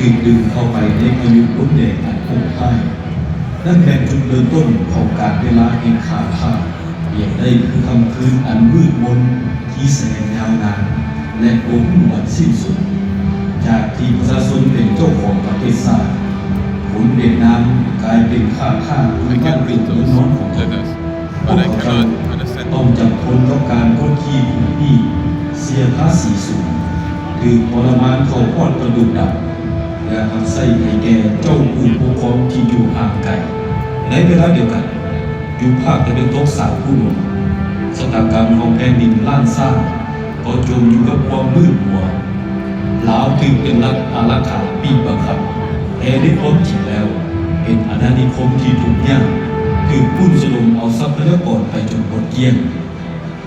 ຖືກດຶງເຂົ້າໄປໃນພະຍຸລົມແດດອັນໂຫດຮ້າຍ. ນັ້ນແມ່ນຈຸດເລີ່ມຕົ້ນຂອງການເວລາແຫ່ງຂ້າມພາກ. ປຽບໄດ້ຄືຄ່ຳຄືນອັນມືດມົນທີ່ແສນຍາວນານ ແລະ ບໍ່ຮູ້ວັນສິ້ນສຸດ. ຈາກທີ່ປະຊາຊົນເປັນເຈົ້າຂອງປະເທດຊາດ, ຄົນຫວຽດນາມກາຍເປັນຂ້າທາດຢູ່ບ້ານເກີດເມືອງນອນຂອງຕົນ. ພວກເຂົາເຈົ້າຕ້ອງຈຳທົນກັບການກົດຂີ່ຂົ່ມຂີ້, ເສຍພາສີສູງ, ຖືກທໍລະມານເຂົ້າຮອດກະດູກດຳ ແລະ ຮັບໃຊ້ໃຫ້ແກ່ເຈົ້າຜູ້ປົກຄອງທີ່ຢູ່ຫ່າງໄກ. ໃນເວລາດຽວກັນ, ຢູ່ພາກຕາເວັນຕົກສາມພູດົງ, ຊະຕາກຳຂອງແຜ່ນດິນລ້ານຊ້າງກໍຈົມຢູ່ກັບຄວາມມືດມົວ. ລາວຖືກເປັນລັດອາລັກຂາບີບບັງຄັບ, ແຕ່ໃນຄວາມຈິງແລ້ວ ເປັນອານານິຄົມທີ່ທຸກຍາກ, ຖືກປຸ້ນສະດົມເອົາຊັບພະຍາກອນໄປຈົນໝົດກ້ຽງ.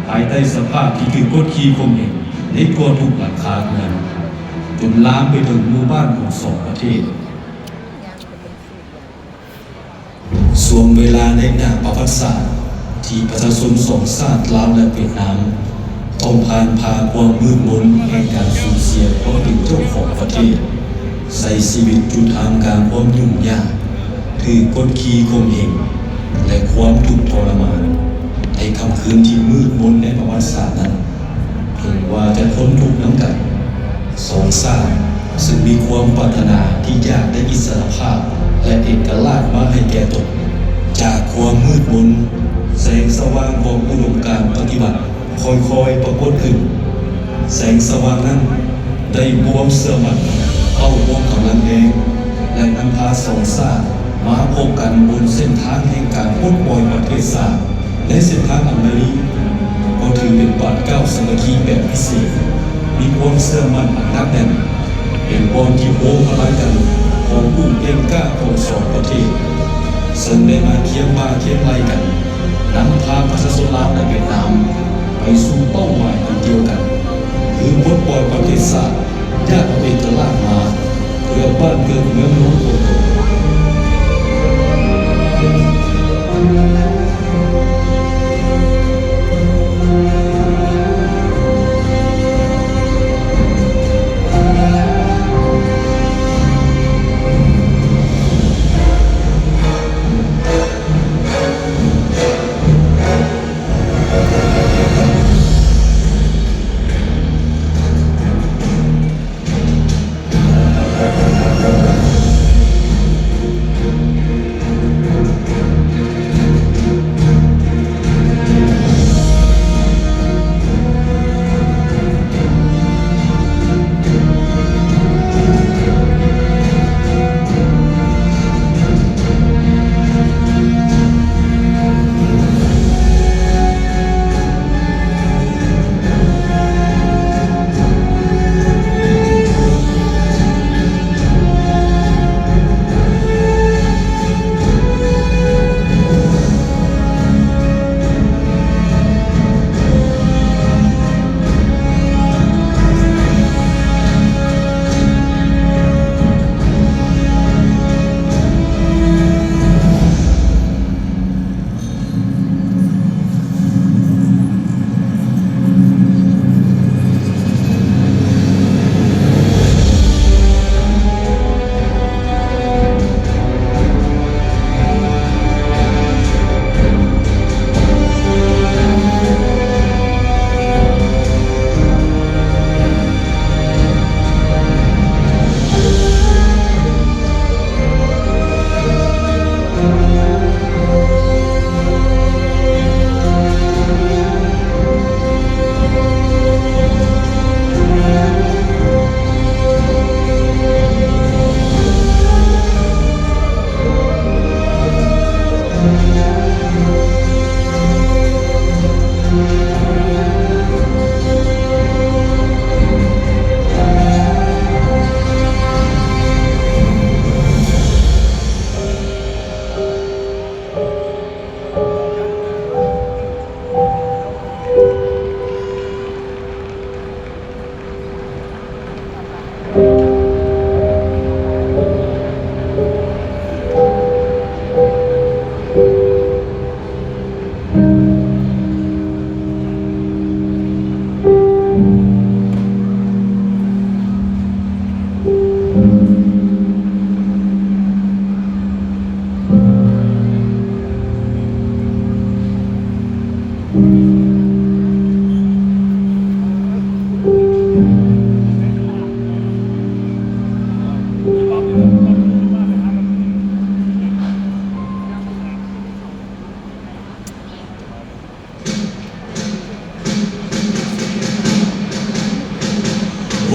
ພາຍໃຕ້ສະພາບທີ່ຖືກກົດຂີ່ຂົ່ມເຫງໃນທົ່ວທຸກຫຼັງຄາເຮືອນ, ຈົນລາມໄປເຖິງໝູ່ບ້ານຂອງສອງປະເທດ. ຊ່ວງເວລາໃນໜ້າປະຫວັດສາດທີ່ປະຊາຊົນສອງຊາດລາວ ແລະ ຫວຽດນາມ ຕ້ອງຜ່ານຜ່າຄວາມມືດມົນແຫ່ງການສູນເສຍຄວາມເປັນເຈົ້າຂອງປະເທດ, ໃຊ້ຊີວິດຢູ່ທ່າມກາງຄວາມຫຍຸ້ງຍາກ, ຖືກກົດຂີ່ຂົ່ມເຫງ ແລະ ຄວາມທຸກທໍລະມານ. ໃນຄ່ຳຄືນທີ່ມືດມົນໃນປະຫວັດສາດນັ້ນ, ເຖິງວ່າຈະທົນທຸກນຳກັນ, ສອງຊາດເຊິ່ງມີຄວາມປາດຖະໜາທີ່ຢາກໄດ້ອິດສະຫຼະພາບ ແລະ ເອກະລາດມາໃຫ້ແກ່ຕົນ. ຈາກຄວາມມືດມົນ, ແສງສະຫວ່າງຂອງອຸດົມການປະຕິວັດ ຄ່ອຍໆປາກົດຂຶ້ນ. ແສງສະຫວ່າງນັ້ນໄດ້ບວມເຊື່ອໝັ້ນ, ເຕົ້າຮວມກຳລັງແຮງ ແລະ ນຳພາສອງຊາດມາພົບກັນບົນເສັ້ນທາງແຫ່ງການປົດປ່ອຍປະເທດຊາດ. ໃນເສັ້ນທາງອັນໃໝ່ນີ້ ກໍຖືເປັນບາດກ້າວສາມັກຄີແບບພິເສດ, ມີຄວາມເຊື່ອໝັ້ນອັນໜັກແໜ້ນ, ເປັນບ່ອນທີ່ໂຮມພະລັງກັນຂອງຜູ້ເກັ່ງກ້າຂອງສອງປະເທດ, ເຊິ່ງໄດ້ມາຄຽງບ່າຄຽງໄຫຼ່ກັນ, ນຳພາປະຊາຊົນລາວ ແລະ ຫວຽດນາມ ໄປສູ່ເປົ້າໝາຍອັນດຽວກັນ, ຄືປົດປ່ອຍປະເທດຊາດ ຢາກເອົາເອກະລາດມາ ເພື່ອບ້ານເກີດເມືອງນອນຂອງຕົນ.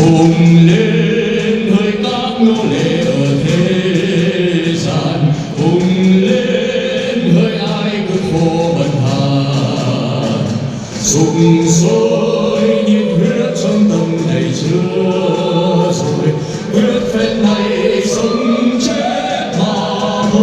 紅蓮去耕農這個地產，紅蓮去挨個課文下，送水熱血衝動地出水，血分內送隻馬腿。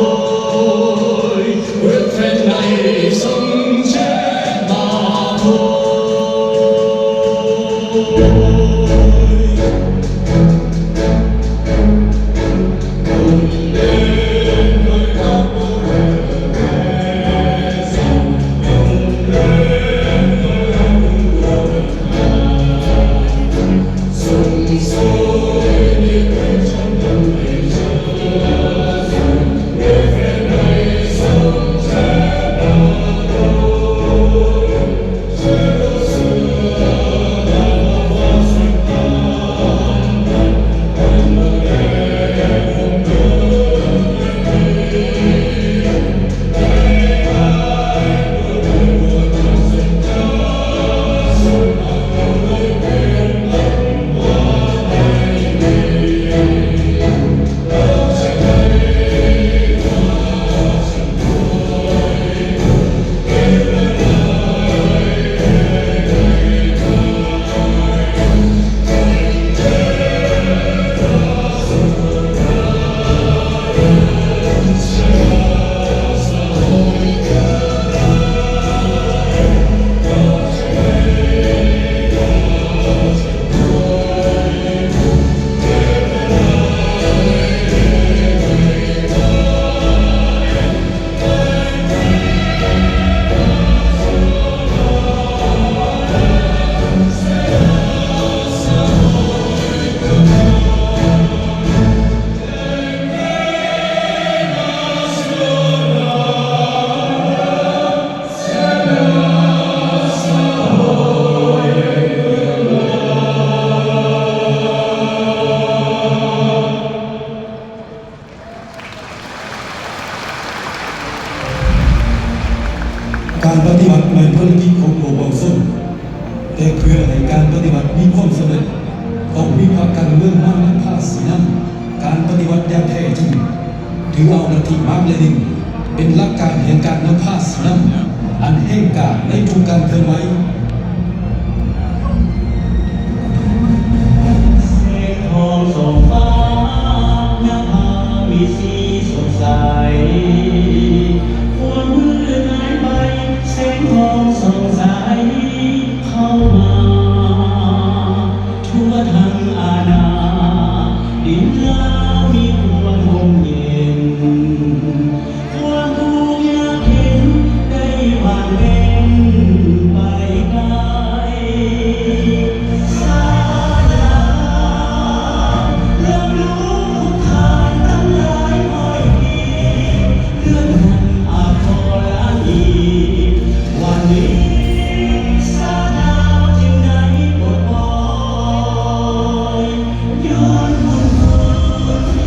ການປະຕິວັດແມ່ນພາລະກິດຂອງພວກເຍົາວະຊົນ, ແຕ່ເພື່ອໃຫ້ການປະຕິວັດມີຄວາມສຳເລັດ, ຕ້ອງມີພັກການເມືອງມານຳພາຊີ້ນຳ. ການປະຕິວັດຢ່າງແທ້ຈິງ ຖືເອົາລັດທິມາກ-ເລນິນ ເປັນຫຼັກການແຫ່ງການນຳພາຊີ້ນຳ ອັນແຮງກ້າໃນທຸກການເຄື່ອນໄຫວ. ແສງທອງສ່ອງຟ້າ ນະພາມີສີສົດໃສ ຄວາມມືດຫາຍໄປ ແສງທອງສ່ອງໃສເຂົ້າມາ ທົ່ວທັງອານາ ດິນລາວມີຄວາມຮົ່ມເຢັນ ຄວາມທຸກຍາກເຫັນໄດ້ຫວ່າງເວັນໄປໄກ. ຊາດາ ລຳລູກຄຸນທ່ານຕັ້ງຫຼາຍຮ້ອຍປີ ເລືອດຫຸ່ນອາພອນລ້ານອີກ ວັນນີ້ຊາດາຈຶ່ງໄດ້ປົດປ່ອຍ ຍ້ອນບຸນຄຸນ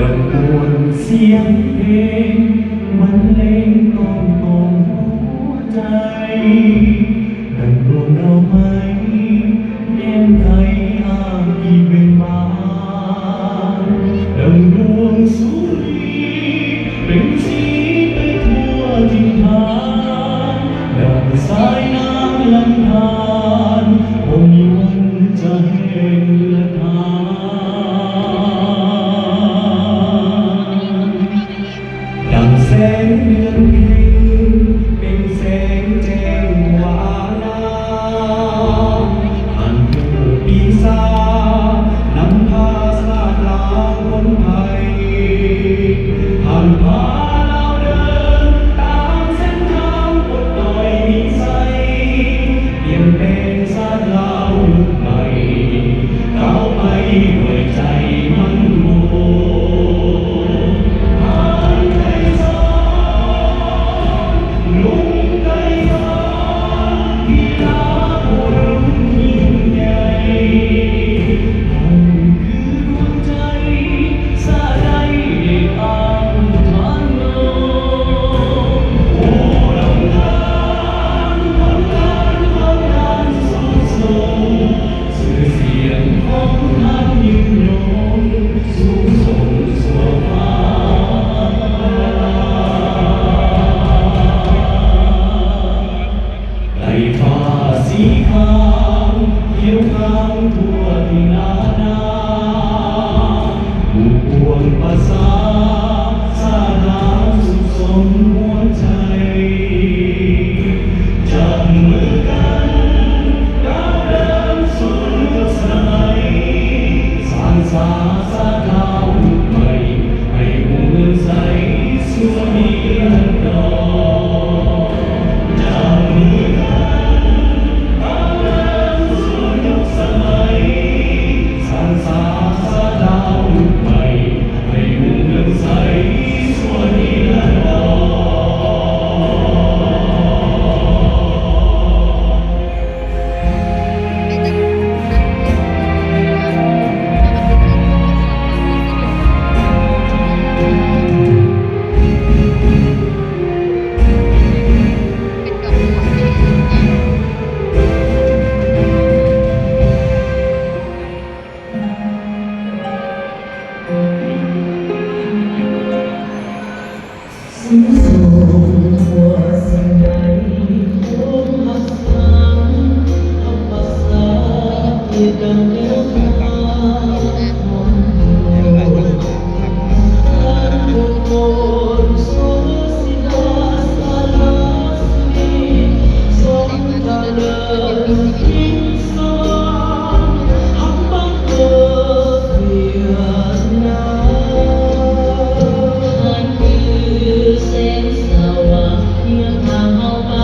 ດັງມວນສຽງເພງບັນເລງກ້ອມໆຫົວໃຈ, ດັ່ງດວງດາວໄມ້ແນມໄຄອ້າງກີ່ເບັ່ງບານ, ດັ່ງດວງສຸລີເປັນສີໄປທົ່ວຖິ່ນຖານ, ດັ່ງສາຍນ້ຳລຳທານ ບໍ່ມີວັນຈະແຫ້ງລະທານ. ດັ່ງແສງເດືອນເພັນເປັນແສງແຈ້ງທົ່ວອານາ, ທ່ານຜູ້ປີຊານຳພາຊາດລາວຄົນໄທ, ທ່ານພາລາວເດີນຕາມເສັ້ນທາງປົດປ່ອຍມີໄຊ, ປ່ຽນແປງຊາດລາວຍຸກໃໝ່ ກ້າວໄປດ້ວຍໃຈໝັ້ນຄົງ. ທ່ານໄກສອນ ລຸງໄກສອນ ທີ່ລາວຜູ້ລຸງຍິ່ງໃຫຍ່, ທ່ານຄືດວງໃຈຊາດໃດໄດ້ຕາມທ່ານນ້ອງ. ໂອ້ ນຳທາງ ນຳທາງ ນຳທາງສູ່ຊົງ ຊື່ສຽງຂອງທ່ານຍືນຍົງ ສູ່ຊົງຊົ່ວຟ້າ. ໄດ້ຟ້າສີຄາມຂຽວງາມທົ່ວທີ່ນານາ, ໝູ່ກວນປະຊາຊາດລາວສຸກສົມຫົວໃຈ. ຈັບມືກັນກ້າວເດີນສູ່ຍຸກສະໄໝ, ສ້າງສາຊາດລາວຍຸກໃໝ່ ໃຫ້ຮຸ່ງເຮືອງໃສຊົ່ວນິລັນດອນ. ຈັບມືກັນກ້າວເດີນສູ່ຍຸກສະໄໝ, ສ້າງສາຊາດລາວຍຸກໃໝ່ ໃຫ້ຮຸ່ງເຮືອງໃສຊົ່ວນິລັນດອນ.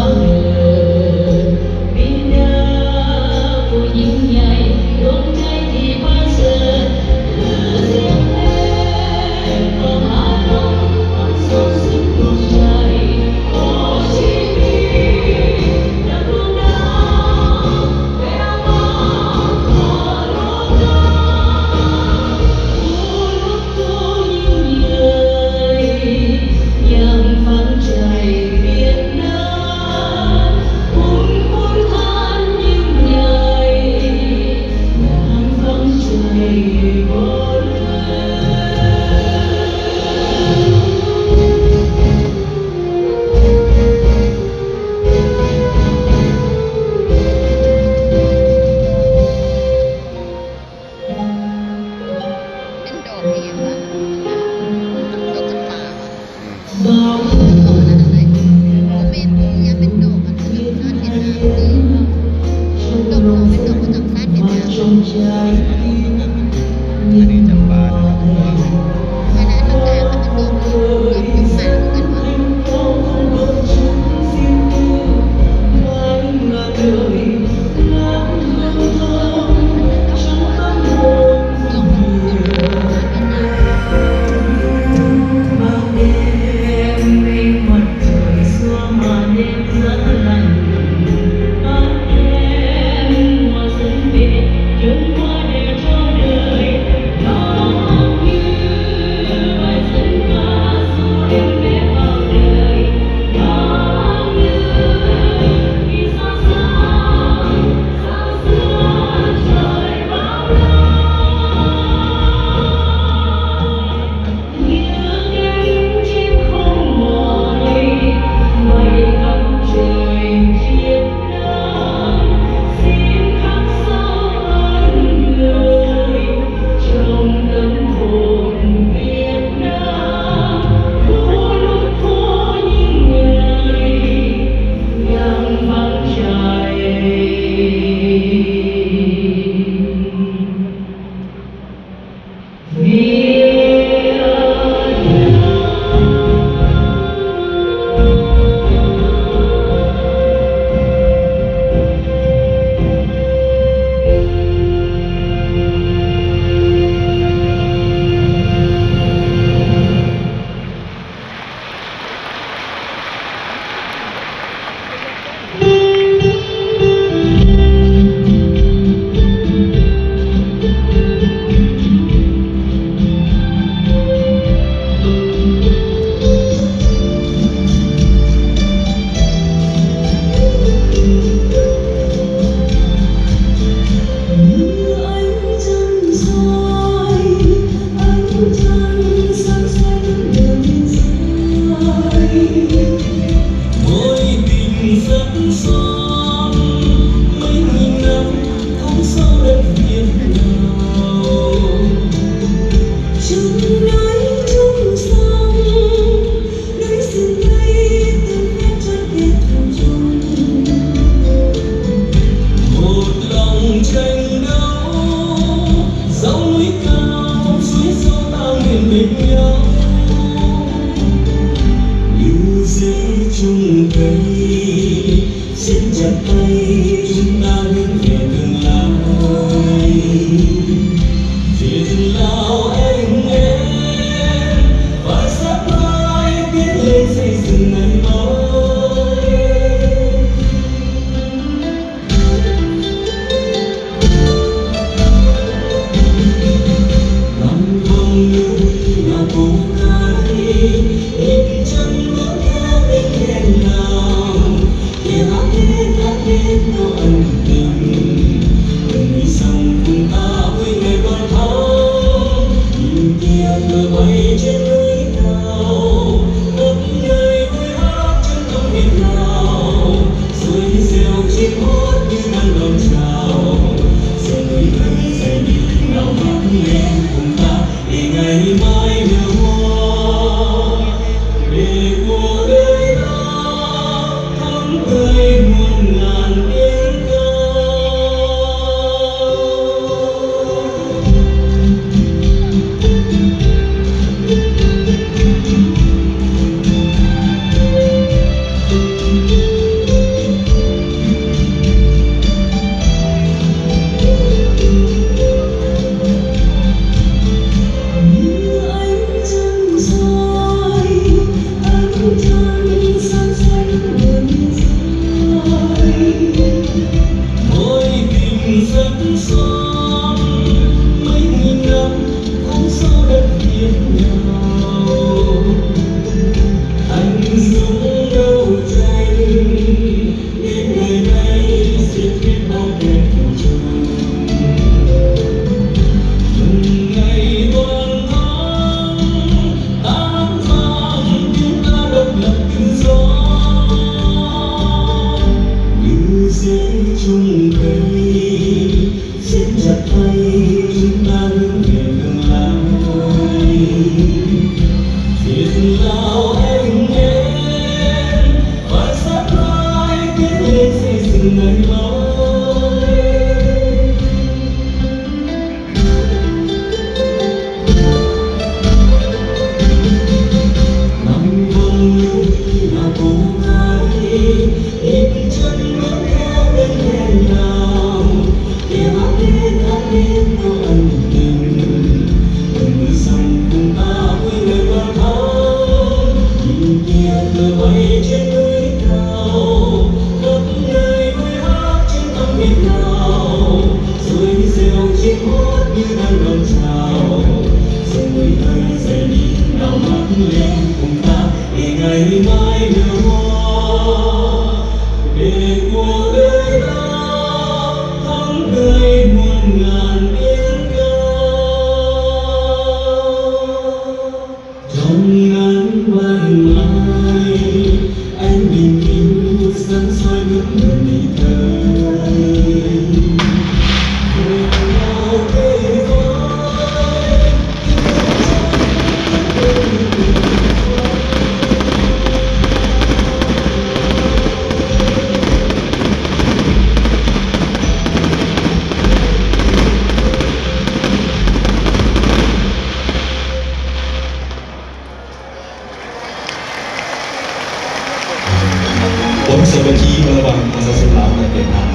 ຄວາມສາມັກຄີລະຫວ່າງປະຊາຊົນລາວ ແລະ ຫວຽດນາມ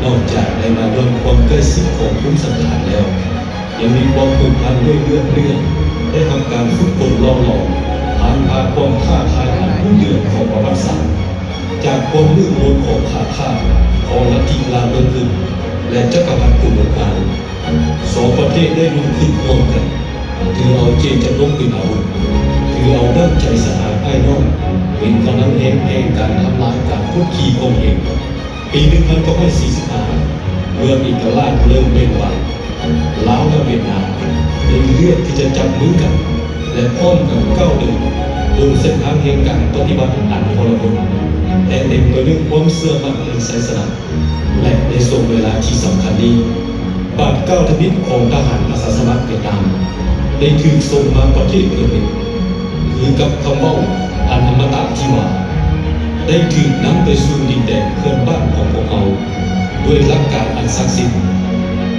ນອກຈາກໄດ້ມາຍ້ອນຄວາມໃກ້ຊິດຂອງພູມສັນຖານແລ້ວ ຍັງມີຄວາມຜູກພັນດ້ວຍເລືອດເນື້ອ ໄດ້ຮັບການຝຶກຝົນຫຼໍ່ຫຼອມ ຜ່ານຜ່າຄວາມທ້າທາຍອັນດຸເດືອດຂອງປະຫວັດສາດ, ຈາກຄວາມມືດມົນຂອງຂ້າທາດ ຂອງລັດທິລາວເມືອງຂຶ້ນ ແລະ ຈັກກະພັດຜູ້ບົງການ. ສອງປະເທດໄດ້ລົງທຶນຮ່ວມກັນ ຖືເອົາເຈດຈຳນົງເປັນອາວຸດ, ຖືເອົານ້ຳໃຈສະຫາຍອ້າຍນ້ອງເປັນກຳລັງແຮງແຫ່ງການທຳລາຍການກົດຂີ່ຂົ່ມເຫງ. ປີໜຶ່ງພັນເກົ້າຮ້ອຍສີ່ສິບຫ້າ ເມື່ອເອກະລາດເລີ່ມເວັ່ງວາຍ, ລາວ ແລະ ຫວຽດນາມ ໄດ້ເລືອກທີ່ຈະຈັບມືກັນ ແລະ ພ້ອມກັນກ້າວເດີນບົນເສັ້ນທາງແຫ່ງການປະຕິວັດອັນທໍລະຫົດ, ແຕ່ເຕັມໄປດ້ວຍຄວາມເຊື່ອໝັ້ນໃນໄຊຊະນະ. ແລະ ໃນຊ່ວງເວລາທີ່ສຳຄັນນີ້, ບາດກ້າວທຳອິດຂອງທະຫານອາສາສະໝັກຫວຽດນາມ ໄດ້ຖືກສົ່ງມາປະເທດເພື່ອເປັນ, ຄືກັບຄຳເວົ້າອັນອະມະຕະທີ່ວ່າ, ໄດ້ຖືກນຳໄປສູ່ດິນແດນເພື່ອນບ້ານຂອງພວກເຮົາ ດ້ວຍຫຼັກການອັນສັກສິດ.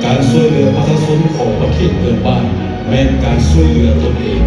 ການຊ່ວຍເຫຼືອປະຊາຊົນຂອງປະເທດເພື່ອນບ້ານ ແມ່ນການຊ່ວຍເຫຼືອຕົນເອງ.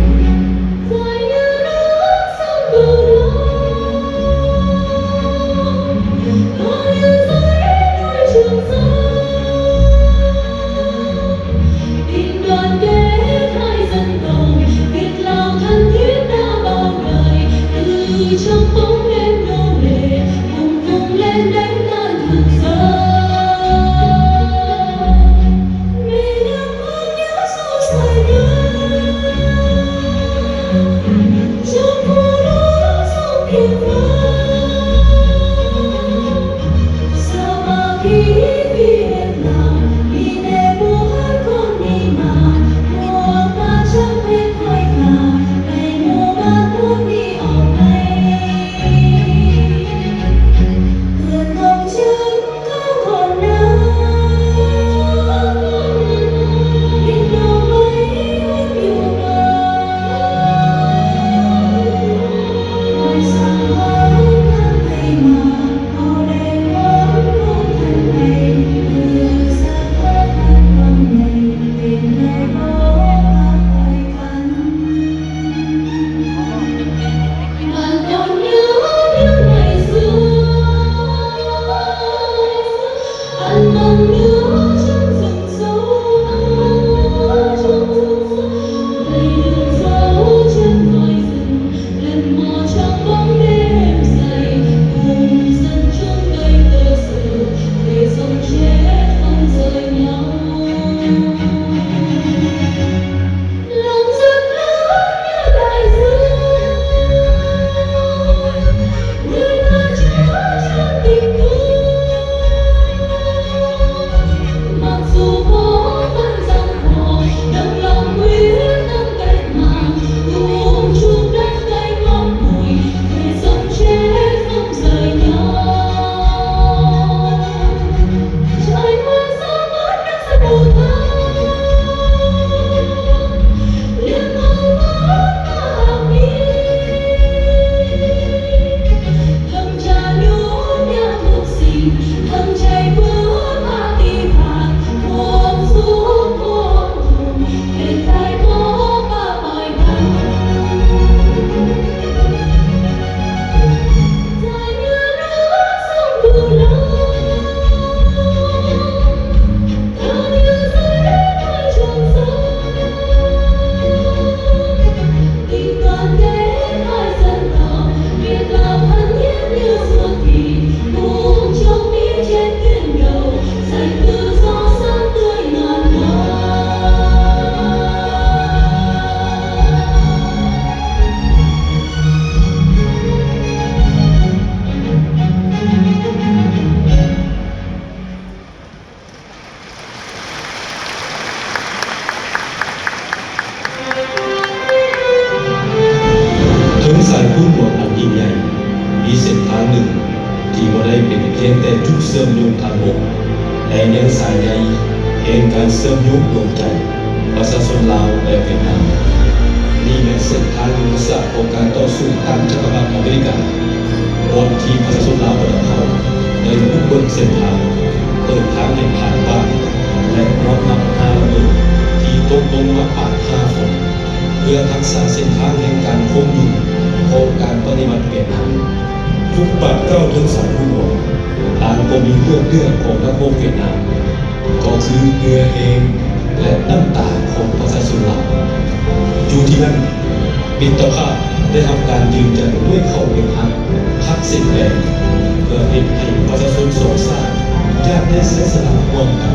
ຊື່ອມໂຍງທາງບົກ ແລະ ຍັງສາຍໃຍແຫ່ງການເຊື່ອມໂຍງດວງໃຈປະຊາຊົນລາວ ແລະ ຫວຽດນາມ. ນີ້ແມ່ນເສັ້ນທາງຍຸດທະສາດຂອງການຕໍ່ສູ້ຕ້ານຈັກກະພັດອາເມລິກາ, ບ່ອນທີ່ປະຊາຊົນລາວບັນດາເຜົ່າໄດ້ບຸກເບີກເສັ້ນທາງ, ເປີດທາງໃຫ້ຜ່ານບ້ານ ແລະ ວາງກັບຮ່າລະເບີດທີ່ຕົກລົງມາປາກຫ້າຝົນ ເພື່ອຮັກສາເສັ້ນທາງແຫ່ງການຄົງຢູ່ຂອງການປະຕິວັດຫວຽດນາມ. ທຸກບາດກ້າວເທິງສາລຫຼວງ ຕ່າງກໍມີເລືອດເນື້ອຂອງນັກຮົບຫວຽດນາມ, ກໍຄືເຫື່ອແຮງ ແລະ ນ້ຳຕາຂອງປະຊາຊົນລາວ. ຢູ່ທີ່ນັ້ນ, ມິດຕະພາບໄດ້ຮັບການຢືນຢັນດ້ວຍເຂົ້າວຽກຮັກ, ຮັກເສັ້ນແດນ, ເພື່ອເຮັດໃຫ້ປະຊາຊົນສອງຊາດຢາກໄດ້ໄຊຊະນະຮ່ວມກັນ.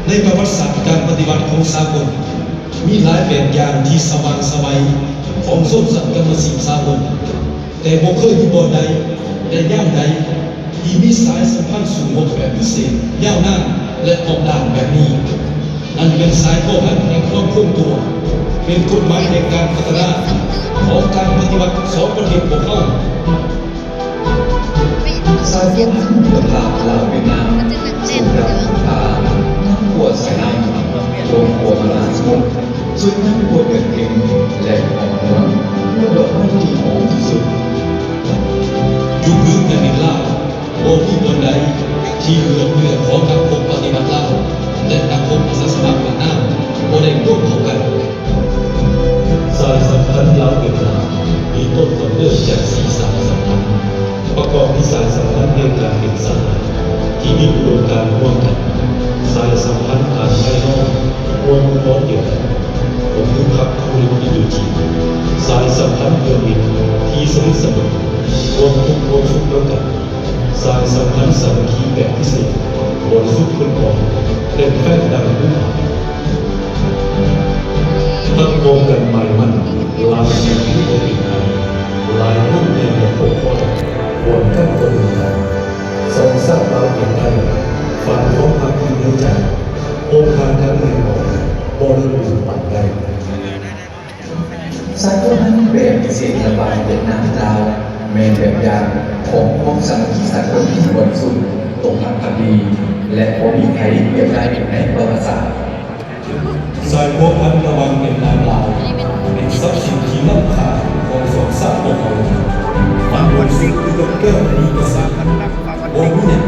ໃນປະຫວັດສາດການປະຕິວັດຂອງສາກົນ, ມີຫຼາຍແບບຢ່າງທີ່ສະຫວ່າງໄສຂອງຊົນຊັ້ນກຳມະສິດສາກົນ, ແຕ່ບໍ່ເຄີຍມີບ່ອນໃດ ແລະ ຍາມໃດ ທີ່ມີສາຍສຳພັນສູງຫົກແບບພິເສດ ຍາວນານ ແລະ ຮອບດ້ານແບບນີ້. ນັ້ນແມ່ນສາຍພົວພັນແຫ່ງຄວາມຄົງຕົວ, ເປັນກົດໝາຍແຫ່ງການພັດທະນາຂອງການປະຕິວັດສອງປະເທດພວກເຮົາ. ສາຍພົວພັນມິດຕະພາບລາວຫວຽດນາມ ສູງດຳຜາ ນຳຂົວສາຍນ້ຳ ລົງຂົວມະຫາສະໝຸດ ສວຍງາມກວ່າເດືອນເພັງ ແລະ ຫອມຫວນກວ່າດອກໄມ້ທີ່ຫອມທີ່ສຸດ. ຢູ່ພື້ນແຜ່ນດິນລາວ ບໍ່ມີບ່ອນໃດທີ່ເຫຼືອເໜືອຂອງນັກຮົບປະຕິວັດລາວ ແລະ ນັກຮົບອາສາສະໝັກຫວຽດນາມບໍ່ໄດ້ລວມເຂົ້າກັນ. ສາຍສຳພັນລາວຫວຽດນາມມີຕົ້ນກຳເນີດຈາກສີ່ສາຍສຳພັນ ປະກອບມີສາຍສຳພັນແຫ່ງການເປັນສະຫາຍທີ່ມີອຸດົມການຮ່ວມກັນ, ສາຍສຳພັນທາງພາຍນອກຮ່ວມມຸມມອງດຽວກັນ ກໍຄືພັກຄອມມູນິດອິນໂດຈີນ, ສາຍສຳພັນເພື່ອນມິດທີ່ສະໜິດສະໜົມ ຮ່ວມທຸກຮ່ວມສຸກນຳກັນ, ສາຍສຳພັນສາມັກຄີແບບພິເສດ ບໍລິສຸດເກີນກອງ ເຕັມແຟ້ນດັ່ງພູຜາ. ຮັກຮ່ວມກັນໝາຍໝັ້ນ ລາວສາມັກຄີບໍ່ເປັນໄພ, ຫຼາຍນ້ຳໃຫຍ່ແລະປົກປ້ອງ ຄວນກັນຕົນນຳກັນ. ສອງຊາດລາວຫວຽດໄທ ຝັງຄວາມຮັກຢູ່ໃນໃຈ, ອົງພານທາງເໜືອອອກ ບໍ່ເລີດຫຼູປານໃດ. ສາຍພົວພັນແບບພິເສດລະຫວ່າງຫວຽດນາມ-ລາວ ແມ່ນແບບຢ່າງຂອງຄວາມສາມັກຄີສາກົນທີ່ບໍລິສຸດ, ຕົງຮັກພັກດີ ແລະ ບໍ່ມີໃຜລຽບໄດ້ໃນປະຫວັດສາດ. ສາຍພົວພັນລະຫວ່າງຫວຽດນາມ-ລາວ ເປັນຊັບສິນທີ່ລ້ຳຄ່າຂອງສອງຊາດພວກເຮົາ. ມັນບໍລິສຸດຄືກັບແກ້ວມະນີກະສິນ, ບໍ່ມີຫຍັງ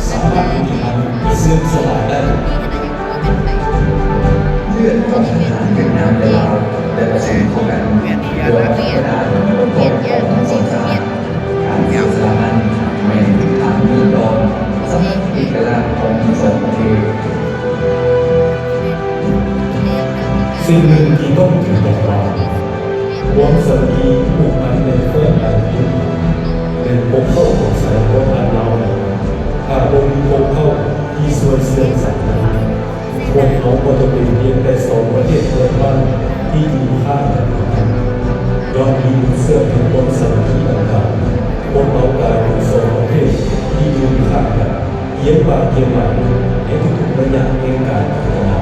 ສາມາດເຮັດໃຫ້ມັນເສື່ອມສະຫຼາຍໄດ້. ເລືອດຂອງທະຫານຫວຽດນາມ ແລະ ລາວ ໄດ້ປະສົມເຂົ້າກັນດ້ວຍບັນດາອຸປະກອນຂອງທັງສອງຊາດ. ການເສຍສະຫຼະນັ້ນແມ່ນທິດທາງເລື່ອງດອນສຳລັບເອກະລາດຂອງທັງສອງປະເທດ. ສິ່ງໜຶ່ງທີ່ຕ້ອງຖືວ່າ ຄວາມສາມັກຄີຜູກພັນແໜ້ນແຟ້ນດັ່ງພູຜາ ແມ່ນປົມເປົ້າຂອງສາຍພົວພັນລາວ. ຫາກບໍ່ມີປົມເປົ້າທີ່ຊ່ວຍເຊື່ອມສານນັ້ນ, ພວກເຮົາກໍຈະເປັນພຽງແຕ່ສອງປະເທດເພື່ອນບ້ານທີ່ຢູ່ຂ້າງກັນເທົ່ານັ້ນ. ຍ້ອນມີບຸນເຊື່ອມແຫ່ງຄວາມສາມັກຄີຕ່າງໆ, ພວກເຮົາກາຍເປັນສອງປະເທດທີ່ຢູ່ຂ້າງກັນ, ຮຽງປາກຮຽງຫຼັງໃນທຸກໆໄລຍະແຫ່ງການພັດທະນາ.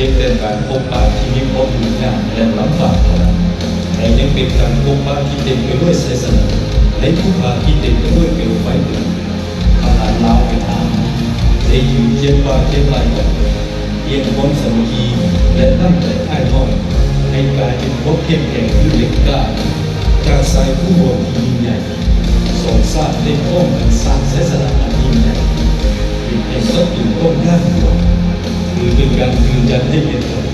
ພຽງແຕ່ການພົບປະທີ່ມີຄວາມຫຍຸ້ງຍາກ ແລະ ລຳບາກເທົ່ານັ້ນ, ແຕ່ຍັງເປັນການພົບປະທີ່ເຕັມໄປດ້ວຍໄຊຊະນະ ໃນພູຜາທີ່ເຕັມໄປດ້ວຍເປວໄຟເບືອງ. ທະຫານລາວຫວຽດນາມໄດ້ຢືນຄຽງບ່າຄຽງໄຫຼ່ກັນ, ປ່ຽນຄວາມສາມັກຄີ ແລະ ນ້ຳໃຈອ້າຍນ້ອງ ໃຫ້ກາຍເປັນຄວາມເຂັ້ມແຂງຄືເຫຼັກກ້າ. ຈາກສາຍຄູຫຼວງທີ່ຍິ່ງໃຫຍ່, ສອງຊາດໄດ້ພ້ອມກັນສ້າງໄຊຊະນະອັນຍິ່ງໃຫຍ່, ເຮັດໃຫ້ສັດຕູຕ້ອງຢ້ານກົວ. ຖືເປັນການຢືນຢັນໃຫ້ເຫັນເຖິງ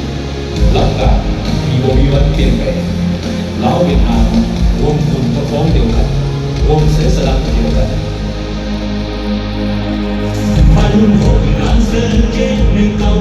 ຫຼັກການທີ່ບໍ່ມີວັນປ່ຽນແປງ. ລາວຫວຽດນາມຮ່ວມບຸນພະຄອງດຽວກັນ, ຮ່ວມໄຊຊະນະດຽວກັນ. ບ້ານລຸ້ນຫົກ ບ້ານເຊີນເຈັດ ໜຶ່ງເກົ້າ